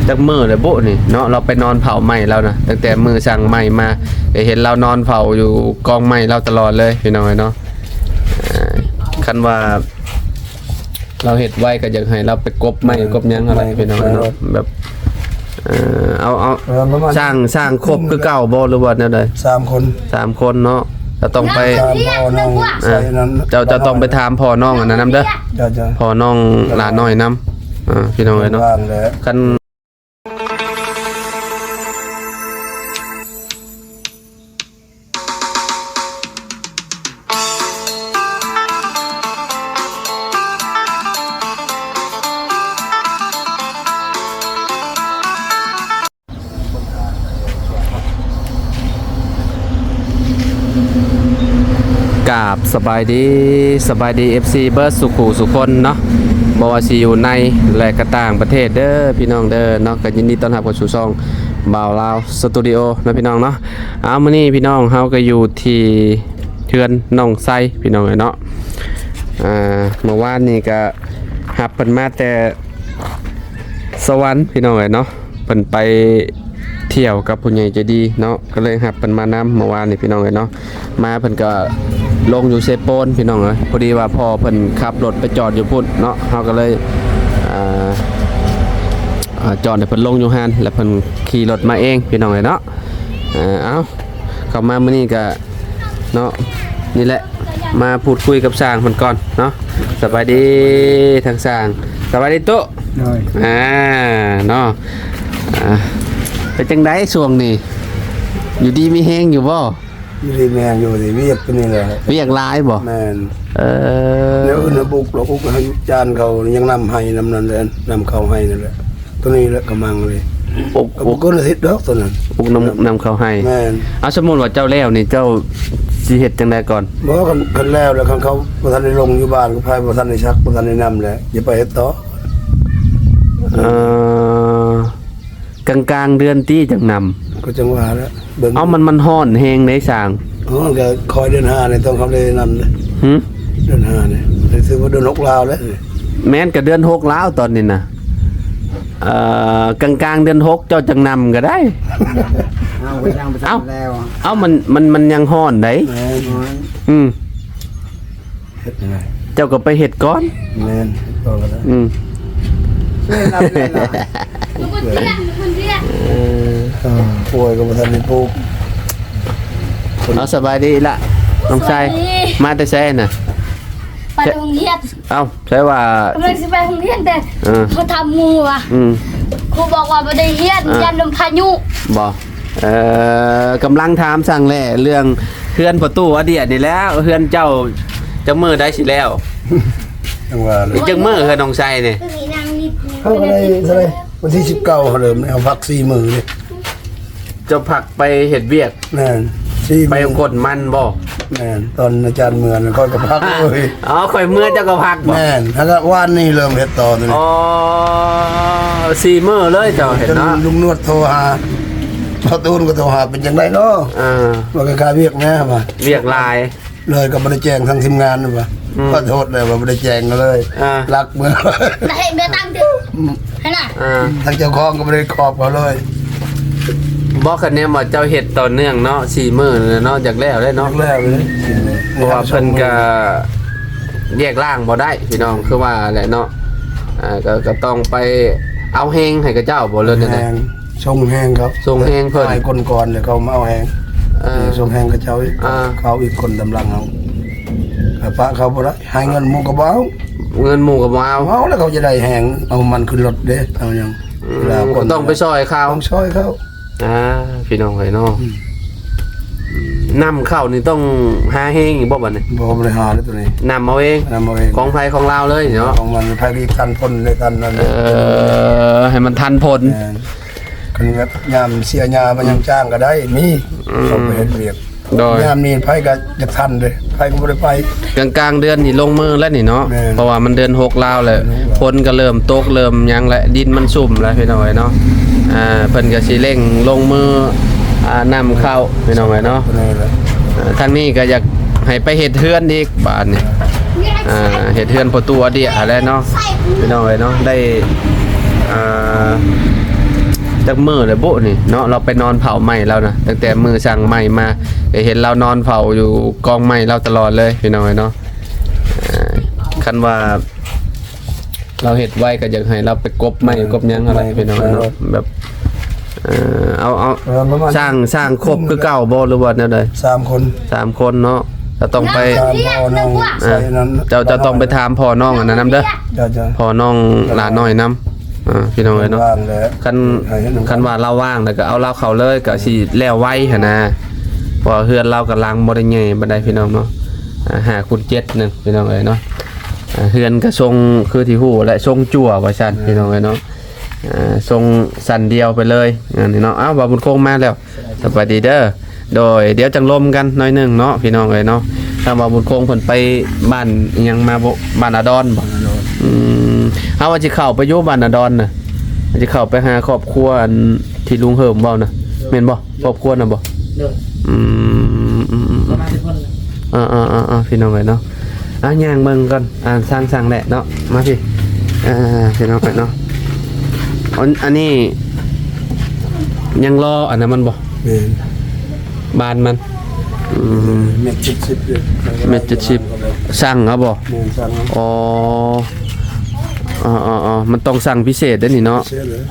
ຈັກມື້ແລ້ວບຸນີ້ເນາະ ລາວໄປນອນເຝົ້າໄມ້ລາວນະ ຕັ້ງແຕ່ມື້ສ້າງໄມ້ມາ ໄດ້ເຫັນລາວນອນເຝົ້າຢູ່ກອງໄມ້ລາວຕະຫຼອດເລີຍ ພີ່ນ້ອງເອີຍເນາະ. ເອີ ຄັນວ່າ ລາວເຮັດໄວກໍຢາກໃຫ້ລາວໄປກົບໄມ້ ເອີ ກົບຫຍັງຫັ້ນແຫຼະ ກົບໄມ້ ພີ່ນ້ອງເນາະ ກົບໄມ້ ແບບ ເອີ ເອົາ ເອົາ ເອີ ປະມານ ສ້າງ ສ້າງຄົບຄືເກົ່າບໍ່ ຫຼືວ່າແນວໃດ? ສາມຄົນ ສາມຄົນເນາະ ລະຕ້ອງໄປ ຖາມພໍ່ນ້ອງ ອ່າ ໃສ່ນັ້ນ ເຈົ້າ ເຈົ້າຕ້ອງໄປຖາມພໍ່ນ້ອງອັນນັ້ນນຳເດີ ເຈົ້າ ເຈົ້າ ພໍ່ນ້ອງຫຼ້ານ້ອຍນຳ ອ່າ ພີ່ນ້ອງເອີຍເນາະ ວ່າງແລ້ວ ຄັນ ກາບສະບາຍດີ ສະບາຍດີ ເອັຟຊີ ເບິດສູ່ຄູ່ສູ່ຄົນເນາະ ບໍ່ວ່າຊິຢູ່ໃນ ແລະ ກະຕ່າງປະເທດເດີ ພີ່ນ້ອງເດີເນາະ ກໍຍິນດີຕ້ອນຮັບເຂົ້າສູ່ຊ່ອງບ່າວລາວສະຕູດິໂອເນາະ ພີ່ນ້ອງເນາະ. ເອົາ ມື້ນີ້ພີ່ນ້ອງ ເຮົາກໍຢູ່ທີ່ເຮືອນນ້ອງໄຊ ພີ່ນ້ອງເອີຍເນາະ. ອ່າ ເມື່ອວານນີ້ກໍຮັບເພິ່ນມາແຕ່ສະຫວັນ ພີ່ນ້ອງເອີຍເນາະ ເພິ່ນໄປທ່ຽວກັບຜູ້ໃຫຍ່ໃຈດີເນາະ ກໍເລີຍຮັບເພິ່ນມານຳເມື່ອວານນີ້ ພີ່ນ້ອງເອີຍເນາະ. ມາເພິ່ນກໍລົງຢູ່ເຊໂປນ ພີ່ນ້ອງເອີຍ ພໍດີວ່າພໍ່ເພິ່ນຂັບລົດໄປຈອດຢູ່ພຸ້ນເນາະ ເຮົາກໍເລີຍ ອ່າ ອ່າ ຈອດໃຫ້ເພິ່ນລົງຢູ່ຫັ້ນ ແລ້ວເພິ່ນຂີ່ລົດມາເອງ ພີ່ນ້ອງເອີຍເນາະ. ເອົາ ເຂົ້າມາມື້ນີ້ກະເນາະ ນີ້ແຫຼະ ມາພູດຄຸຍກັບຊ່າງເພິ່ນກ່ອນເນາະ. ສະບາຍດີທາງຊ່າງ ສະບາຍດີຕຸ. ໂດຍ ອ່າ ເນາະ ອ່າ ເປັນຈັ່ງໃດຊ່ວງນີ້ ຢູ່ດີມີແຮງຢູ່ບໍ່? ຢູ່ດີມີແຮງຢູ່ ວຽກຕົວນີ້ແຫຼະ. ວຽກຫຼາຍບໍ່? ແມ່ນ ເອີ ແນວອື່ນບຸກ ແລ້ວອຸກໃຫ້ຈານເຂົາຍັງນຳໄຮ່ນຳນັ້ນແຫຼະ ນຳເຂົ້າໄຮ່ນັ້ນແຫຼະ. ຕົວນີ້ແຫຼະກຳລັງເລີຍ ອຸກ ອຸກ ບໍ່ເກີນອາທິດດອກຕົວນັ້ນ ອຸກນຳ ນຳເຂົ້າໄຮ່. ແມ່ນ ເອົາ ສົມມຸດວ່າເຈົ້າແລ້ວນີ້ ເຈົ້າຊິເຮັດຈັ່ງໃດກ່ອນ? ບໍ່ ຄັນ ຄັນແລ້ວແລ້ວ ຄັນເຂົາບໍ່ທັນໄດ້ລົງຢູ່ບ້ານ ກໍໃຜບໍ່ທັນໄດ້ຊັກ ບໍ່ທັນໄດ້ນຳແຫຼະ ຢ່າໄປເຮັດຕໍ່. ເອີ ກາງໆເດືອນຕິຈັ່ງນຳ ກໍຈັ່ງວ່າແຫຼະ ເບິ່ງ. ເອົາ ມັນ ມັນຮ້ອນແຮງເດ້ຊ່າງ. ຮ້ອນກໍຄອຍເດືອນຫ້ານີ້ຕ້ອງເຂົ້າໄດ້ນຳເດ້. ຫື? ເດືອນຫ້ານີ້ ຖືວ່າເດືອນຫົກລາວແລ້ວ. ແມ່ນ ກໍເດືອນຫົກລາວຕອນນີ້ນະ. ເອີ ກາງໆເດືອນຫົກເຈົ້າຈັ່ງນຳກໍໄດ້. ເອົາ ກໍຍັງບໍ່ທັນແລ້ວ. ເອົາ ມັນ ມັນ ມັນຍັງຮ້ອນໄດ໋. ແມ່ນ ອືມ ເຮັດຈັ່ງໃດ? ເຈົ້າກໍໄປເຮັດກ່ອນ. ແມ່ນ ເຮັດຕໍ່ກໍໄດ້. ອືມ ເອີ ປ່ວຍກໍບໍ່ທັນໄດ້ປູກ. ເອົາ ສະບາຍດີລະ ນ້ອງຊາຍ. ສະບາຍດີ. ມາແຕ່ໃສນະ? ໄປໂຮງຮຽນ. ເອົ້າ ໃສວ່າ ກຳລັງຊິໄປໂຮງຮຽນ ແຕ່ ເອີ ໂທຖາມໝູ່ວ່າ ອືມ ຄູບອກວ່າບໍ່ໄດ້ຮຽນ ອ່າ ຢ້ານລົມພາຍຸ. ບໍ່? ເອີ ກຳລັງຖາມຊ່າງແຫຼະ ເລື່ອງເຮືອນພໍ່ຕູ້ອາດຽນີ້ແຫຼະ ເຮືອນເຈົ້າຈັກມື້ໃດຊິແລ້ວ? ຈັ່ງວ່າ ອີກຈັກມື້ເຮືອນນ້ອງໄຊນີ້? ເຮົາກໍໄດ້ເທົ່າໃດ ວັນທີສິບເກົ້າ ເຮົາເລີ່ມ ເຮົາພັກສີ່ມື້ນີ້. ເຈົ້າພັກໄປເຮັດວຽກ? ແມ່ນ ສີ່ມື້ ໄປຂົນມັນບໍ່? ແມ່ນ ຕອນອາຈານເມືອນັ້ນ ຂ້ອຍກໍພັກເລີຍ. ອໍ ຂ້ອຍເມືອເຈົ້າກໍພັກບໍ່? ແມ່ນ ແລ້ວກໍວານນີ້ເລີ່ມເຮັດຕໍ່ນີ້. ອໍ ສີ່ມື້ເລີຍເຈົ້າເຮັດເນາະ. ລຸງນວດໂທຫາ ພໍ່ຕູນກໍໂທຫາ ເປັນຈັ່ງໃດເນາະ? ເອີ ວ່າກະກາວຽກແດ່ວ່າ ວຽກຫຼາຍ ເລີຍກໍບໍ່ໄດ້ແຈ້ງທາງທີມງານວ່າ ອືມ ຂໍໂທດແດ່ວ່າບໍ່ໄດ້ແຈ້ງເລີຍ. ອ່າ ລັກເມືອ ໄດ້ເມືອຕັ້ງ ອືມ ຫັ້ນນະ ອ່າ ທາງເຈົ້າຂອງກໍບໍ່ໄດ້ຂອບເຂົາເລີຍ. ບໍ່ ຄະແນນວ່າເຈົ້າເຮັດຕໍ່ເນື່ອງເນາະ ສີ່ມື້ເນາະ ຢາກແລ້ວເດ້ເນາະ ຢາກແລ້ວເລີຍ. ເພາະວ່າເພິ່ນກໍແຍກລ້າງບໍ່ໄດ້ພີ່ນ້ອງ ຄືວ່າແຫຼະເນາະ. ອ່າ ກໍ ກໍຕ້ອງໄປເອົາແຮງໃຫ້ເຂົາເຈົ້າບໍ່ ຫຼືແນວໃດ? ສົ່ງແຮງເຂົາ ສົ່ງແຮງເພິ່ນ ໃຫ້ຄົນກ່ອນ ແລ້ວເຂົາມາເອົາແຮງ. ເອີ ສົ່ງແຮງເຂົາເຈົ້າອີກ ອ່າ ເຂົາອີກຄົນຕາມຫຼັງເຮົາ ກໍປະເຂົາບໍ່ໄດ້ ໃຫ້ເງິນໝູ່ກໍບໍ່ເອົາ ເງິນໝູ່ກໍບໍ່ເອົາ. ເອົາແລ້ວເຂົາຈະໄດ້ແຮງ ເອົາມັນຂຶ້ນລົດເດ້ ເອົາຫຍັງ. ອືມ ເວລາຄົນ ກໍຕ້ອງໄປຊ່ອຍເຂົາ ຕ້ອງຊ່ອຍເຂົາ. ອ່າ ພີ່ນ້ອງເອີຍເນາະ ອືມ ນຳເຂົ້ານີ້ຕ້ອງຫາແຮງອີກບໍ່ບັດນີ້? ບໍ່ ບໍ່ໄດ້ຫາເລີຍຕົວນີ້ ນຳເອົາເອງ ນຳເອົາເອງ ຂອງໃຜຂອງລາວເລີຍເນາະ ຂອງມັນ. ໃຜກໍທັນພົນໄດ້ທັນນັ້ນ. ເອີ ໃຫ້ມັນທັນພົນ. ແມ່ນ ຄັນແບບຍາມເສຍຫຍ້າມາ ອືມ ຍາມຈ້າງກໍໄດ້ ມີ ອືມ ເຂົາໄປເຮັດວຽກ. ໂດຍ ຍາມນີ້ໃຜກໍຢາກທັນເດ້ ໃຜກໍບໍ່ໄດ້ໄປ. ກາງໆເດືອນນີ້ລົງມືແລ້ວນີ້ເນາະ. ແມ່ນ ເພາະວ່າມັນເດືອນຫົກລາວແລ້ວ ຝົນກໍເລີ່ມຕົກເລີ່ມຫຍັງແລ້ວ ດິນມັນຊຸ່ມແລ້ວພີ່ນ້ອງເອີຍເນາະ. ອ່າ ເພິ່ນກໍຊິເລັ່ງລົງມື ອ່າ ນຳເຂົ້າພີ່ນ້ອງເອີຍເນາະ. ອ່າ ທາງນີ້ກໍຢາກໃຫ້ໄປເຮັດເຮືອນອີກບາດນີ້. ອ່າ ເຮັດເຮືອນພໍ່ຕູ້ອາເດຍຫັ້ນແຫຼະເນາະ ພີ່ນ້ອງເອີຍເນາະ. ໄດ້ ອ່າ ຈັກມື້ແລ້ວບຸນີ້ເນາະ ລາວໄປນອນເຝົ້າໄມ້ລາວນະ ຕັ້ງແຕ່ມື້ສ້າງໄມ້ມາ ໄດ້ເຫັນລາວນອນເຝົ້າຢູ່ກອງໄມ້ລາວຕະຫຼອດເລີຍ ພີ່ນ້ອງເອີຍເນາະ. ເອີ ຄັນວ່າ ລາວເຮັດໄວກໍຢາກໃຫ້ລາວໄປກົບໄມ້ ເອີ ກົບຫຍັງຫັ້ນແຫຼະ ກົບໄມ້ ພີ່ນ້ອງເນາະ ກົບໄມ້ ແບບ ເອີ ເອົາ ເອົາ ເອີ ປະມານ ສ້າງ ສ້າງຄົບຄືເກົ່າບໍ່ ຫຼືວ່າແນວໃດ? ສາມຄົນ ສາມຄົນເນາະ ລະຕ້ອງໄປ ສາມ ພໍ່ນ້ອງ ອ່າ ໃສ່ນັ້ນ ເຈົ້າ ເຈົ້າຕ້ອງໄປຖາມພໍ່ນ້ອງອັນນັ້ນນຳເດີ ເຈົ້າ ເຈົ້າ ພໍ່ນ້ອງຫຼ້ານ້ອຍນຳ ອ່າ ພີ່ນ້ອງເອີຍເນາະ ວ່າງແລ້ວ ຄັນ ໃຫ້ເຮັດນຳກັນ ຄັນວ່າລາວວ່າງແລ້ວກໍເອົາລາວເຂົ້າເລີຍ ກໍຊິແລ້ວໄວຫັ້ນນະ ເພາະວ່າເຮືອນລາວກໍຫຼັງບໍ່ໄດ້ໃຫຍ່ປານໃດ ພີ່ນ້ອງເນາະ ອ່າ ຫ້າຄູນເຈັດໜຶ່ງ ພີ່ນ້ອງເອີຍເນາະ ອ່າ ເຮືອນກະຊົງຄືທີ່ຮູ້ແຫຼະ ຊົງຈັ່ວວ່າຊັ້ນ ພີ່ນ້ອງເອີຍເນາະ ອ່າ ຊົງຊັ້ນດຽວໄປເລີຍ ອັນນີ້ເນາະ. ເອົ້າ ບ່າວບຸນຄົງມາແລ້ວ ສະບາຍດີເດີ ໂດຍ ດຽວຈັ່ງລົມກັນໜ້ອຍໜຶ່ງເນາະ ພີ່ນ້ອງເອີຍເນາະ. ທາງບ່າວບຸນຄົງເພິ່ນໄປບ້ານອີ່ຫຍັງມາບໍ່ ບ້ານອາດອນບໍ່? ອືມ ເຮົາວ່າຊິເຂົ້າໄປຢູ່ບ້ານອາດອນນະ ຊິເຂົ້າໄປຫາຄອບຄົວອັນທີ່ລຸງເຮີມເວົ້ານະ ແມ່ນບໍ່? ຄອບຄົວນະບໍ່? ໂດຍ ອືມ ອືມ ອືມ ປະມານສິບຄົນ ອ່າໆໆ ພີ່ນ້ອງເອີຍເນາະ ອ່າ ຍ່າງເບິ່ງກ່ອນ ອ່າ ຊ່າງໆແຫຼະເນາະ ມາພີ້ ອ່າ ພີ່ນ້ອງເອີຍເນາະ ອັນ ອັນນີ້ຍັງລໍອັນນັ້ນມັນບໍ່? ແມ່ນ ບານມັນ ອືມ ເມັດເຈັດສິບເດ້ ເມັດເຈັດສິບ ຊ່າງເອົາບໍ່? ແມ່ນ ຊ່າງເອົາ ອໍ ອໍໆໆ ມັນຕ້ອງຊ່າງພິເສດເດ້ນີ້ເນາະ ພິເສດເລີຍ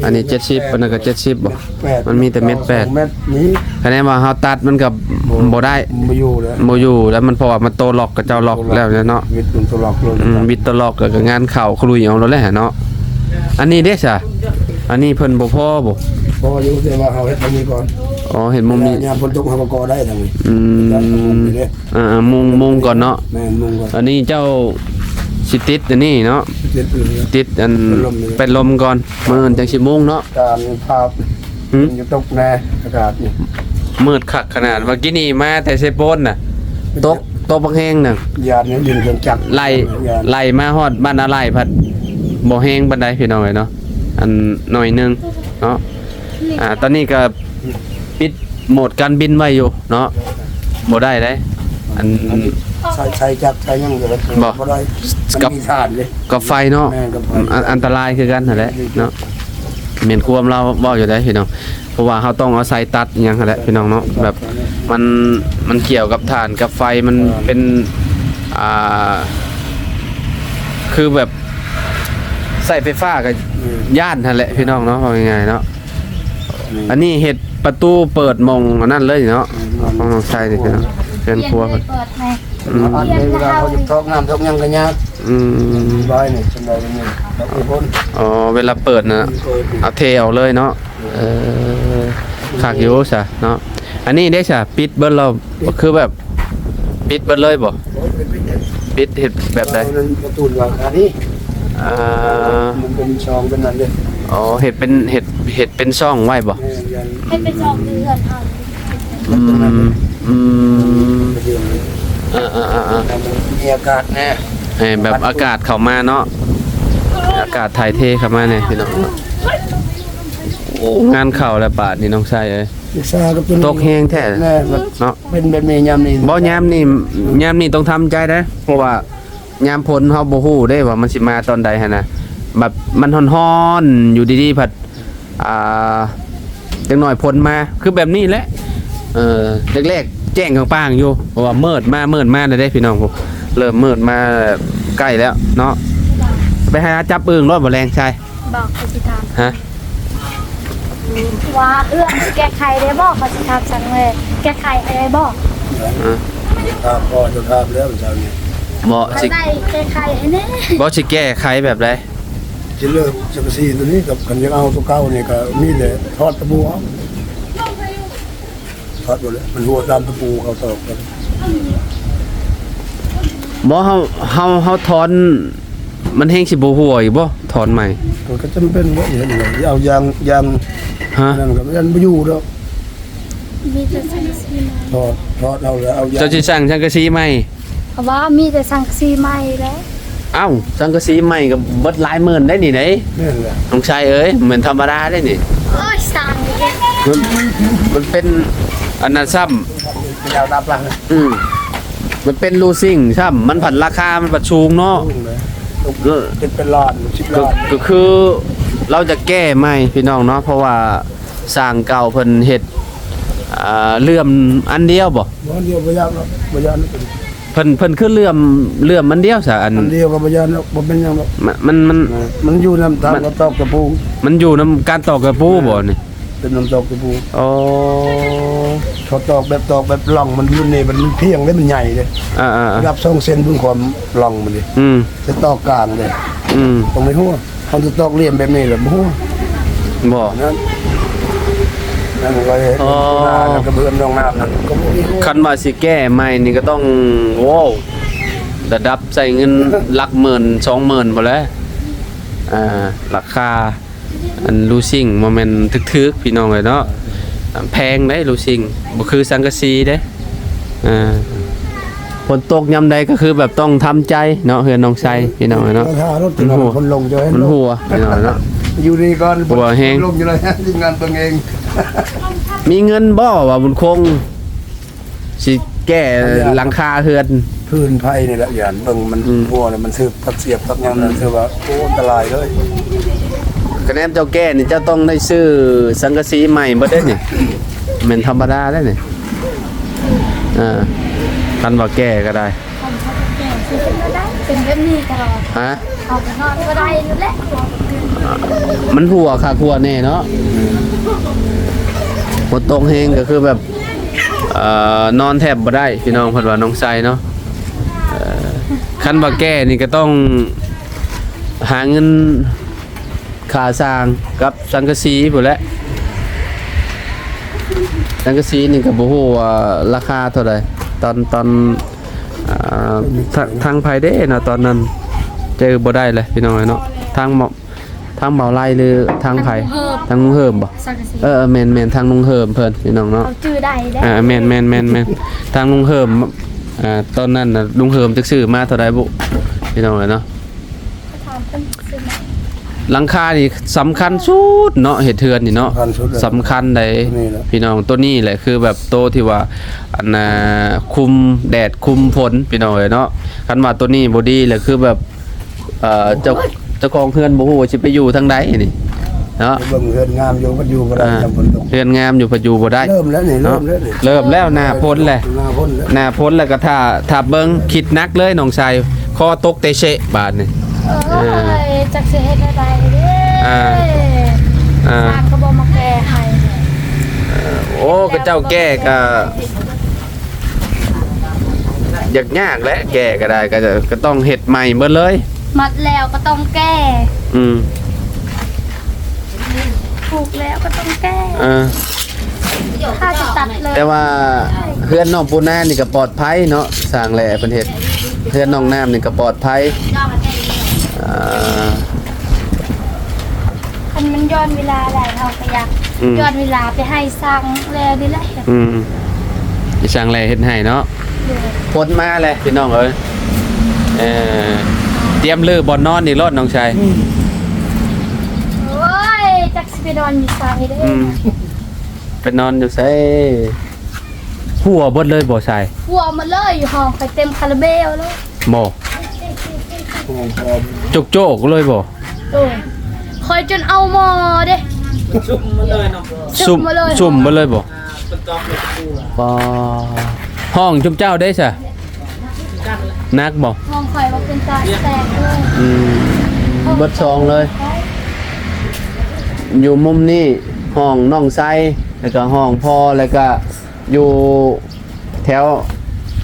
ອັນນີ້ເຈັດສິບ ອັນນັ້ນກໍເຈັດສິບບໍ່? ແປດ ມັນມີແຕ່ເມັດແປດ ສອງເມັດນີ້ ຄະແນນວ່າເຮົາຕັດມັນກໍບໍ່ ບໍ່ໄດ້ ບໍ່ຢູ່ແລ້ວ ບໍ່ຢູ່ແລ້ວ ມັນ ເພາະວ່າມັນໂຕລັອກ ເຂົາເຈົ້າລັອກແລ້ວເນາະ ວິດຕົວລັອກເລີຍ ອືມ ວິດຕົວລັອກ ແລ້ວກໍງານເຂົ້າຂະລຸຍເອົາໂລດແຫຼະເນາະ. ອັນນີ້ເດ້ຊະ ອັນນີ້ເພິ່ນບໍ່ພໍບໍ່? ພໍຢູ່ ແຕ່ວ່າເຮົາເຮັດໝ່ອງນີ້ກ່ອນ ອໍ ເຮັດໝ່ອງນີ້ ຍາມຝົນຕົກເຮົາກໍກໍ່ໄດ້ທາງນີ້ ອືມ ເອີໆ ມຸງ ມຸງກ່ອນເນາະ ແມ່ນ ມຸງກ່ອນ ອັນນີ້ເຈົ້າຊິຕິດອັນນີ້ເນາະ ຕິດ ຕິດອັນ ເປັນລົມນີ້ ເປັນລົມກ່ອນ ມື້ອື່ນຈັ່ງຊິມຸງເນາະ ການພາບ ຫືມ ຢູ່ຕົກແນ່ ອາກາດນີ້ ມືດຄັກຂະໜາດ ເມື່ອກີ້ນີ້ມາແຕ່ເຊໂປນນະ ຕົກ ຕົກບັກແຮງນະ ຢ້ານນີ້ດິນເຄື່ອງຈັກ ໄຫຼ ຢ້ານ ໄຫຼມາຮອດບ້ານອາໄລພັດບໍ່ແຮງປານໃດ ພີ່ນ້ອງເອີຍເນາະ ອັນໜ້ອຍໜຶ່ງເນາະ ອ່າ ຕອນນີ້ກໍປິດໂໝດການບິນໄວ້ຢູ່ເນາະ ບໍ່ໄດ້ເດ້ ອັນ ອັນນີ້ໃຊ້ ໃຊ້ຈັກໃຊ້ຫຍັງກໍບໍ່ໄດ້ ບໍ່ໄດ້ ມັນ ກັບ ມີຖ່ານເດ້ ກັບໄຟເນາະ ແມ່ນ ກັບໄຟ ອັນ ອັນຕະລາຍຄືກັນຫັ້ນແຫຼະເນາະ ແມ່ນຄວາມລາວເວົ້າຢູ່ໃດ໋ພີ່ນ້ອງ ເພາະວ່າເຮົາຕ້ອງອາໄສຕັດອີ່ຫຍັງຫັ້ນແຫຼະພີ່ນ້ອງເນາະ ແບບມັນ ມັນກ່ຽວກັບຖ່ານກັບໄຟ ມັນເປັນ ອ່າ ຄືແບບໃຊ້ໄຟຟ້າກໍ ອືມ ຢ້ານຫັ້ນແຫຼະພີ່ນ້ອງເນາະ ເວົ້າງ່າຍໆເນາະ ອືມ ອັນນີ້ເຮັດປະຕູເປີດໝ່ອງອັນນັ້ນເລີຍເນາະ ອືມ ຂອງນ້ອງໄຊນີ້ພີ່ນ້ອງ ເຮືອນຄົວເພິ່ນ ເປີດໃຫ້ ອືມ ອັນນີ້ເວລາເຮົາຈະທອກນ້ຳທອກຫຍັງກໍຍາກ ອືມ ສະບາຍນີ້ ສະບາຍນີ້ ດອກອີ່ພຸ້ນ ອໍ ເວລາເປີດນະ ເປີດ ເອົາເທອອກເລີຍເນາະ ເອີ ຄັກຢູ່ຊະເນາະ ອັນນີ້ເດ້ຊະ ປິດເບິດແລ້ວ ຄືແບບປິດເບິດເລີຍບໍ່? ໂອ້ຍ ປິດເຮັດແບບໃດ? ເອົານັ້ນປະຕູຫຼັງຄານີ້ ອ່າ ມັນເປັນຊ່ອງເປັນນັ້ນເດ້ ອໍ ເຮັດເປັນ ເຮັດ ເຮັດເປັນຊ່ອງໄວ້ບໍ່? ແມ່ນ ເຮັດເປັນຊ່ອງເຮືອນເຮົາ ອືມ ອືມ ເອີໆໆໆ ໃຫ້ມັນມີອາກາດແດ່ ໃຫ້ແບບອາກາດເຂົ້າມາເນາະ ອາກາດຖ່າຍເທເຂົ້າມາແດ່ພີ່ນ້ອງ ໂອ້ ງານເຂົ້າແລ້ວບາດນີ້ນ້ອງຊາຍເອີຍ ອຸດສາຫະກັບຕົວນີ້ ຕົກແຮງແທ້ ແມ່ນ ເນາະ ເປັນແບບນີ້ຍາມນີ້ ບໍ່ ຍາມນີ້ ຍາມນີ້ຕ້ອງທຳໃຈເດ້ ເພາະວ່າຍາມຝົນເຮົາບໍ່ຮູ້ເດ້ວ່າມັນຊິມາຕອນໃດຫັ້ນນະ ແບບມັນຮ້ອນໆ ຢູ່ດີໆ ພັດ ອ່າ ຈັກໜ້ອຍຝົນມາ ຄືແບບນີ້ແຫຼະ ເອີ ແລກໆ ແຈ້ງກາງປາງຢູ່ ເພາະວ່າມືດມາ ມືດມາແລ້ວເດ້ພີ່ນ້ອງ ເລີ່ມມືດມາໃກ້ແລ້ວເນາະ ໄປຫາຈັບອຶ່ງໂລດບໍ່ແລງຊາຍ ບອກເຂົາຊິຖາມ ຮະ? ວ່າເອື້ອຍແກ້ໄຂໄດ້ບໍ່? ເຂົາຊິຖາມສັງເວຍ ແກ້ໄຂໃຫ້ໄດ້ບໍ່? ຮະ? ຖາມພໍ່ເຈົ້າຖາມແລ້ວເຊົ້ານີ້ ບໍ່ ຊິ ໄດ້ແກ້ໄຂໃຫ້ແດ່ ບໍ່ ຊິແກ້ໄຂແບບໃດ? ຊິເລີກສັງກະສີຕົວນີ້ກັບ ຄັນຢາກເອົາຕົວເກົ່ານີ້ກໍມີແຕ່ຖອດຕະປູເອົາ. ຄັກຢູ່ແຫຼະ ມັນຮົ່ວຕາມຕະປູເຂົາຕອກກັນ ບໍ່ ເຮົາ ເຮົາ ເຮົາຖອນ ມັນແຮ່ງຊິບໍ່ຮົ່ວອີກບໍ່? ຖອນໃໝ່ ກໍຈຳເປັນບໍ່ເຫັນເລີຍ ເອົາຢາງ ຢາງ ຮະ? ນັ້ນກໍມັນບໍ່ຢູ່ດອກ ມີແຕ່ສັງກະສີໃໝ່ ຖອດ ຖອດເອົາແລ້ວເອົາຢາງ ເຈົ້າຊິສ້າງສັງກະສີໃໝ່? ເພາະວ່າມີແຕ່ສັງກະສີໃໝ່ແຫຼະ ເອົ້າ ສັງກະສີໃໝ່ກໍເບິດຫຼາຍໝື່ນໄດ໋ນີ້ເດ້ ແມ່ນແຫຼະ ນ້ອງຊາຍເອີຍ ບໍ່ແມ່ນທຳມະດາເດ້ນີ້ ໂອ້ຍ ສ້າງອີກແລ້ວ ມັນ ມັນເປັນອັນນັ້ນຊ້ຳ ເປັນດາວນັບຫຼັງ ອືມ ມັນເປັນລູຊິງຊ້ຳ ມັນພັດລາຄາມັນພັດສູງເນາະ ສູງເລີຍ ເອີ ເປັນ ເປັນລ້ານ ສິບລ້ານ ກໍ ກໍຄື ລາວຈະແກ້ໃໝ່ພີ່ນ້ອງເນາະ ເພາະວ່າຊ່າງເກົ່າເພິ່ນເຮັດ ອ່າ ເຫຼື້ອມອັນດຽວບໍ່? ບໍ່ ອັນດຽວບໍ່ຍາກດອກ ບໍ່ຍາກ. ເພິ່ນ ເພິ່ນຄືເຫຼື້ອມ ເຫຼື້ອມອັນດຽວຊະ ອັນ ອັນດຽວກໍບໍ່ຍາກດອກ ບໍ່ເປັນຫຍັງດອກ. ມັນ ມັນ ມັນ ເອີ ມັນຢູ່ນຳທາງ ເອີ ການຕອກຕະປູ ມັນຢູ່ນຳການຕອກຕະປູບໍ່ນີ້? ເປັນນຳຕອກຕະປູ. ອໍ ເຂົາຕອກແບບ ຕອກແບບຮ່ອງມັນຢູ່ນີ້ ມັນພຽງເດ້ ມັນໃຫຍ່ເດ້. ອ່າໆໆ ລະດັບສອງເຊັນເບິ່ງຄວາມຮ່ອງມັນເດ້. ອືມ ຈະຕອກກາງເດ້. ອືມ ຕ້ອງໄດ້ຮູ້ ເຮົາຈະຕອກຫຼ່ຽມແບບນີ້ແຫຼະ ບໍ່ຮູ້ ບໍ່ ນັ້ນ ນັ້ນກໍເຮັດ ອໍ ເປັນນາ ແລ້ວກໍເບືອນໜອງນ້ຳນັ້ນກໍບໍ່ຮູ້. ຄັນວ່າຊິແກ້ໃໝ່ນີ້ກໍຕ້ອງ ໂອ້ ລະດັບໃຊ້ເງິນຫຼັກໝື່ນ ສອງໝື່ນພຸ້ນແຫຼະ. ອ່າ ລາຄາ ອັນລູຊິງບໍ່ແມ່ນຖືກໆ ພີ່ນ້ອງເອີຍເນາະ ແພງເດ້ລູຊິງ ບໍ່ຄືສັງກະສີເດ້. ອ່າ ຝົນຕົກຍາມໃດກໍຄືແບບຕ້ອງທຳໃຈເນາະ ເຮືອນນ້ອງໄຊ ພີ່ນ້ອງເອີຍເນາະ. ມັນຮົ່ວ ມັນຮົ່ວ ພີ່ນ້ອງເອີຍເນາະ ຢູ່ດີກ່ອນ ຮົ່ວແຮງ ລົງຢູ່ເລີຍ ທີມງານເບິ່ງເອງ. ມີເງິນບໍ່ວ່າບຸນຄົງ ຊິແກ້ຫຼັງຄາເຮືອນ ພື້ນໄພນີ້ແຫຼະ ຢ້ານເບິ່ງມັນ ອືມ ຮົ່ວແລ້ວມັນຖືກພັກສຽບພັກຫຍັງນັ້ນ ອືມ ຖືວ່າ ໂອ້ ອັນຕະລາຍເລີຍ. ກະແນມເຈົ້າແກ້ນີ້ ເຈົ້າຕ້ອງໄດ້ຊື້ສັງກະສີໃໝ່ເບິດເດ້ນີ້ ແມ່ນທຳມະດາເດ້ນີ້. ເອີ ຄັນວ່າແກ້ກໍໄດ້ ຄັນວ່າແກ້ ເປັນແບບນີ້ຕະຫຼອດ ຮະ? ເຮົາກໍນອນບໍ່ໄດ້ຢູ່ແຫຼະ ມັນຮົ່ວຄັກຮົ່ວແນ່ເນາະ. ຝົນຕົກແຮງກໍຄືແບບ ເອີ ນອນແທບບໍ່ໄດ້ ພີ່ນ້ອງ ເພິ່ນວ່ານ້ອງໄຊເນາະ. ເອີ ຄັນວ່າແກ້ນີ້ກໍຕ້ອງຫາເງິນຄ່າຊ່າງກັບສັງກະສີພຸ້ນແຫຼະ. ສັງກະສີນີ້ກໍບໍ່ຮູ້ວ່າລາຄາເທົ່າໃດ ຕອນ ຕອນ ອ່າ ທາງ ທາງໃຜເດ້ເນາະ ຕອນນັ້ນຈື່ບໍ່ໄດ້ແຫຼະ ພີ່ນ້ອງເອີຍເນາະ. ທາງ ທາງເບົາໄລ ຫຼື ທາງໃຜ? ທາງລຸງເຮີມ ທາງລຸງເຮີມບໍ່? ສັງກະສີ ເອີ ແມ່ນໆ ທາງລຸງເຮີມເພິ່ນ ພີ່ນ້ອງເນາະ. ເຮົາຈື່ໄດ້ເດ້. ອ່າ ແມ່ນໆໆໆ ທາງລຸງເຮີມ ອ່າ ຕອນນັ້ນນະ ລຸງເຮີມຈັກຊື້ມາເທົ່າໃດບຸ ພີ່ນ້ອງເອີຍເນາະ. ເຂົາຖາມເພິ່ນຊື້ມາ. ຫຼັງຄານີ້ສຳຄັນສຸດເນາະ ເຮັດເຮືອນນີ້ເນາະ ສຳຄັນເດ້ ນີ້ແຫຼະ ພີ່ນ້ອງ. ໂຕນີ້ແຫຼະຄືແບບໂຕທີ່ວ່າ ອັນນ່າ ຄຸມແດດຄຸມຝົນ ພີ່ນ້ອງເອີຍເນາະ. ຄັນວ່າໂຕນີ້ບໍ່ດີແຫຼະ ຄືແບບ ເອີ ເຈົ້າ ເຈົ້າຂອງເຮືອນບໍ່ຮູ້ວ່າຊິໄປຢູ່ທາງໃດນີ້ເນາະ. ເບິ່ງເຮືອນງາມຢູ່ ມັນຢູ່ບໍ່ໄດ້ ອ່າ ຈຳຝົນຕົກ ເຮືອນງາມຢູ່ ພັດຢູ່ບໍ່ໄດ້. ເລີ່ມແລ້ວນີ້ ເນາະ ເລີ່ມແລ້ວນີ້ ເລີ່ມແລ້ວ ໜ້າຝົນແຫຼະ ໜ້າຝົນແລ້ວ ໜ້າຝົນແລ້ວກໍຖ້າ ຖ້າເບິ່ງ ຄິດໜັກເລີຍນ້ອງຊາຍ ຄໍຕົກເຕະເຊະບາດນີ້. ໂອ້ຍ ເອີ ຈັກຊິເຮັດແນວໃດເດ້ ອ່າ ອ່າ ຊ່າງກໍບໍ່ມາແກ້ໃຫ້. ເອີ ໂອ້ ຂະເຈົ້າແກ້ກໍ ຢາກຍາກແຫຼະ ແກ້ກໍໄດ້ ກໍ ກໍຕ້ອງເຮັດໃໝ່ເບິດເລີຍ. ໝົດແລ້ວກໍຕ້ອງແກ້ ອືມ ຜູກແລ້ວກໍຕ້ອງແກ້ ເອີ ຖ້າຊິຕັດເລີຍ. ແຕ່ວ່າເຮືອນນ້ອງປູນານີ້ກໍປອດໄພເນາະ ສ້າງແຫຼເພິ່ນເຮັດ ເຮືອນນ້ອງນ້ຳນີ້ກໍປອດໄພ ອ່າ ຄັນມັນຍ້ອນເວລາຫຼາຍ ເຮົາກໍຢາກ ອືມ ຍ້ອນເວລາໄປໃຫ້ຊ່າງແລນີ້ແຫຼະ. ອືມ ໄປຊ່າງແລເຮັດໃຫ້ເນາະ. ໂດຍ ຝົນມາແລ້ວພີ່ນ້ອງເອີຍ ເອີ ຕຽມຮື້ບ່ອນນອນອີກໂລດນ້ອງຊາຍ. ອືມ ໂອ້ຍ ຈັກຊິໄປນອນຢູ່ໃສເດ້. ອືມ ໄປນອນຢູ່ໃສ? ຮົ່ວເບິດເລີຍບໍ່ຊາຍ? ຮົ່ວໝົດເລີຍ ຢູ່ຫ້ອງຂ້ອຍເຕັມຄາຣາເບວເລີຍ. ບໍ່ ໂຈກໆເລີຍບໍ່? ໂດຍ ຂ້ອຍຈົນເອົາໝໍ້ເດ້ ຊຸມໝົດເລີຍເນາະ ຊຸມ ຊຸມໝົດເລີຍ ຊຸມໝົດເລີຍບໍ່? ອ່າ ເພິ່ນຕອກເລີຍ ປາ ຫ້ອງຊຸມເຈົ້າເດ້ຊະ ໜັກບໍ່? ຫ້ອງຂ້ອຍວ່າເປັນຕາແຕກເລີຍ. ອືມ ເບິດສອງເລີຍ ຢູ່ມຸມນີ້ຫ້ອງນ້ອງໄຊ ແລ້ວກໍຫ້ອງພໍ່ ແລ້ວກໍຢູ່ແຖວ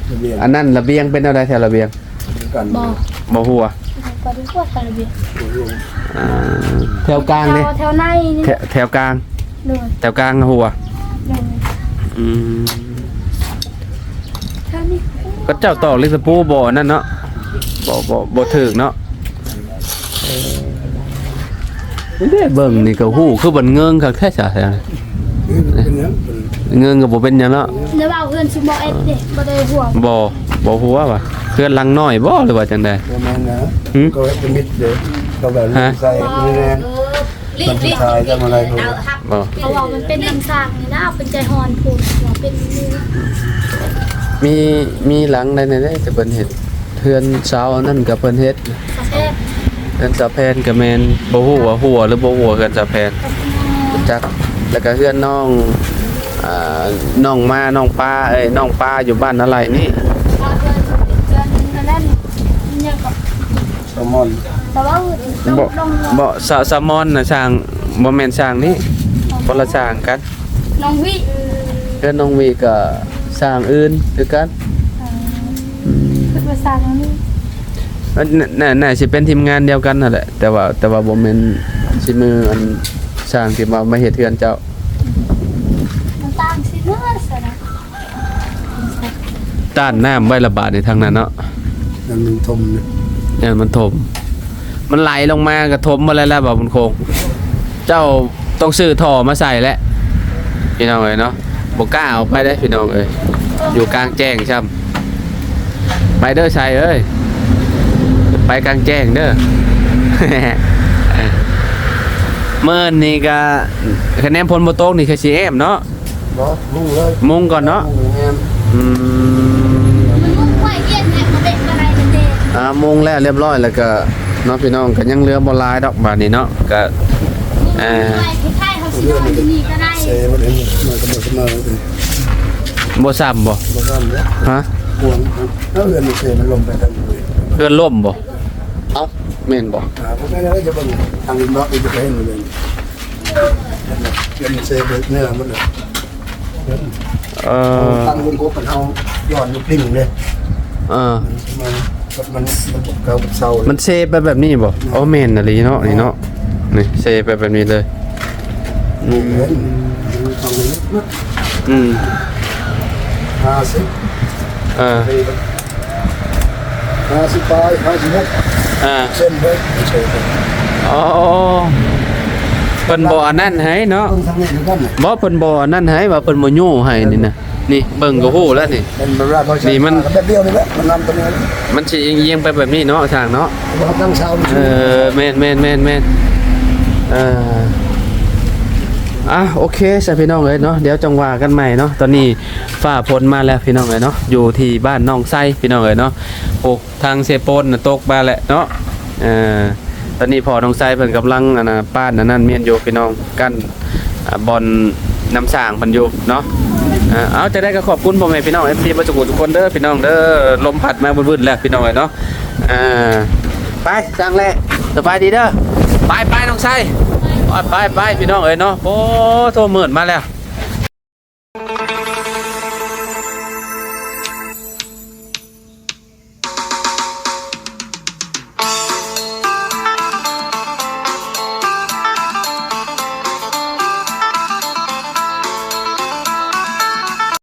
ລະບຽງ ອັນນັ້ນລະບຽງ ເປັນແນວໃດແຖວລະບຽງ? ຄືກັນ ບໍ່ ບໍ່ຮົ່ວ ບໍ່ໄດ້ຮົ່ວແຖວລະບຽງ ອ່າ ແຖວກາງເດ້ ແຖວ ແຖວໃນນີ້ ແຖວ ແຖວກາງ ໂດຍ ແຖວກາງຮົ່ວ ໂດຍ ອືມ ເຂົາເຈົ້າຕອກເຫຼັກຕະປູບໍ່ອັນນັ້ນເນາະ ບໍ່ ບໍ່ ບໍ່ຖືກເນາະ. ເດ້ ເບິ່ງນີ້ກໍຮູ້ຄືມັນເງິງຄັກແທ້ຊະ ເງິງກໍບໍ່ເປັນຫຍັງເນາະ ແຕ່ວ່າເຮືອນຊຸມບໍ່ເອັດເດ້ ບໍ່ໄດ້ຮົ່ວ ບໍ່ ບໍ່ຮົ່ວຫວາ ເຮືອນຫຼັງນ້ອຍບໍ່ ຫຼືວ່າຈັ່ງໃດ? ບໍ່ແມ່ນນະ ຫຶ? ກໍເຮັດເປັນມິດເດ້ ກໍແບບ ຮະ? ໃສ່ ເອີ ນີ້ແຫຼະ ເອີ ມັນຊິຂາຍຈຳບໍ່ໄດ້ ບໍ່ ເພາະວ່າມັນເປັນນ້ຳສ້າງນີ້ນະ ເພິ່ນໃຈຮ້ອນໂພດ ເປັນ ມີ ມີຫຼັງໃດແດ່ເດ້ ທີ່ເພິ່ນເຮັດ ເຮືອນຊາວອັນນັ້ນກໍເພິ່ນເຮັດ ສະແພດ ຮືອນສາວແພນກໍແມ່ນ ບໍ່ຮູ້ວ່າຮົ່ວຫຼືບໍ່ຮົ່ວເຮືອນສາວແພນ ຈັກ. ແລ້ວກໍເຮືອນນ້ອງ ອ່າ ນ້ອງມາ ນ້ອງປາ ເອີຍ ນ້ອງປາຢູ່ບ້ານນາໄລນີ້. ສາວມອນ ບໍ່ ບໍ່ ສາວ ສາວມອນນະ ສ້າງ ບໍ່ແມ່ນສ້າງນີ້ ຄົນລະສ້າງກັນ. ນ້ອງວິ ເຮືອນນ້ອງວິກໍສ້າງອື່ນຄືກັນ. ເອີ ອືມ ຄິດວ່າສ້າງອັນນີ້ ເອີ ໜ້າ ໜ້າ ໜ້າຊິເປັນທີມງານດຽວກັນຫັ້ນແຫຼະ ແຕ່ວ່າ ແຕ່ວ່າບໍ່ແມ່ນສີມືອັນຊ່າງທີ່ວ່າມາເຮັດເຮືອນເຈົ້າ. ມັນຕ່າງຊິເນາະຊັ້ນນະ. ຕ້ານນ້ຳໄວ້ລະບາດນີ້ທາງນັ້ນເນາະ ຢ້ານມັນຖົມເນາະ ຢ້ານມັນຖົມ ມັນໄຫຼລົງມາກໍຖົມໝົດແລ້ວແຫຼະ ບ່າວບຸນຄົງ. ເຈົ້າຕ້ອງຊື້ທໍ່ມາໃສ່ແຫຼະ ພີ່ນ້ອງເອີຍເນາະ. ບໍ່ກ້າອອກໄປເດ້ພີ່ນ້ອງເອີຍ ຢູ່ກາງແຈ້ງຊ້ຳ. ໄປເດີໄຊເອີຍ ໄປກາງແຈ້ງເດີ. ມື້ນີ້ກະ ຄະແນນຝົນບໍ່ຕົກນີ້ຄືຊິແອ້ມເນາະ. ບໍ່ ມຸງເລີຍ ມຸງກ່ອນເນາະ. ມຸງແອ້ມ ອືມ ມັນມຸງໄວ້ວຽນໃຫ້ບໍ່ເປັນກະໄດ້ເດ້. ອ່າ ມຸງແລ້ວລຽບຮ້ອຍແລ້ວກະເນາະ ພີ່ນ້ອງ ກະຍັງເຫຼືອບໍ່ຫຼາຍດອກບາດນີ້ເນາະ ກະ ມຸງໄວ້ ອ່າ ໄວ້ ຄ້າຍໆເຮົາຊິນອນຢູ່ນີ້ກະໄດ້. ເຊມັນເຫັນ ມັນກະບໍ່ສະເໝີ ບໍ່ຊ້ຳບໍ່? ບໍ່ຊ້ຳເດ້. ຮະ? ເຮືອນມັນເຊ ມັນລົ້ມໄປທາງ ເຮືອນລົ້ມບໍ່? ເອົ້າ ແມ່ນບໍ່? ອ່າ ບໍ່ແມ່ນແລ້ວ ຈະເບິ່ງທາງເບາະ ຈະໄປເຫັນເລີຍ ເປັນເສດເນື້ອມັນ ເອີ ຕັ້ງລົງກົບມັນເອົາຍ້ອນມັນປິ່ນເດ້. ເອີ ມັນ ມັນ ມັນ ມັນເກົ່າກັບເຊົາ ມັນເຊໄປແບບນີ້ບໍ່? ອໍ ແມ່ນອີ່ຫຼີເນາະ ນີ້ເນາະ ນີ້ເຊໄປແບບນີ້ເລີຍ. ນີ້ເຫັນ ອືມ ຫ້າສິບ ເອີ ຫ້າສິບປາຍ ຫ້າສິບຫົກ ອ່າ ເຊັນເບິ່ງ. ອໍ ເພິ່ນບໍ່ອັນນັ້ນໃຫ້ເນາະ ເບິ່ງທາງນີ້ຄືກັນນະ. ບໍ່ ເພິ່ນບໍ່ອັນນັ້ນໃຫ້ ວ່າເພິ່ນບໍ່ຍູ້ໃຫ້ນີ້ນະ. ນີ້ເບິ່ງກໍຮູ້ແລ້ວນີ້ ເປັນແບບວ່າບໍ່ໃຊ່ ນີ້ມັນ ແບບດຽວນີ້ແຫຼະ ມັນນຳຕົວນີ້ ມັນຊິອຽງໆໄປແບບນີ້ເນາະ ຊ່າງເນາະ. ເອີ ແມ່ນໆໆໆ ເອີ ອ່ະ ໂອເຄຊະ ພີ່ນ້ອງເອີຍເນາະ ດຽວຈັ່ງວ່າກັນໃໝ່ເນາະ. ຕອນນີ້ຟ້າຝົນມາແລ້ວ ພີ່ນ້ອງເອີຍເນາະ ຢູ່ທີ່ບ້ານໜອງໄຊ ພີ່ນ້ອງເອີຍເນາະ. ໂອ້ ທາງເຊໂປນນະຕົກມາແລ້ວເນາະ. ເອີ ຕອນນີ້ພໍ່ນ້ອງໄຊເພິ່ນກຳລັງ ອັນນະ ປານອັນນັ້ນມ້ຽນຢູ່ ພີ່ນ້ອງ ກັ້ນ ອ່າ ບ່ອນນ້ຳສ້າງເພິ່ນຢູ່ເນາະ. ເອີ ເອົາ ຈັ່ງໃດກໍຂອບຄຸນພໍ່ແມ່ພີ່ນ້ອງ ເອັຟຊີ ເບິດທຸກຜູ້ທຸກຄົນເດີ ພີ່ນ້ອງເດີ. ລົມພັດມາວືດໆແລ້ວ ພີ່ນ້ອງເອີຍເນາະ. ອ່າ ໄປ ຊ່າງແຫຼະ ສະບາຍດີເດີ. ໄປໆ ນ້ອງໄຊ ໄປໆ ພີ່ນ້ອງເອີຍເນາະ. ໂອ້ ໂທ ມືດມາແລ້ວ.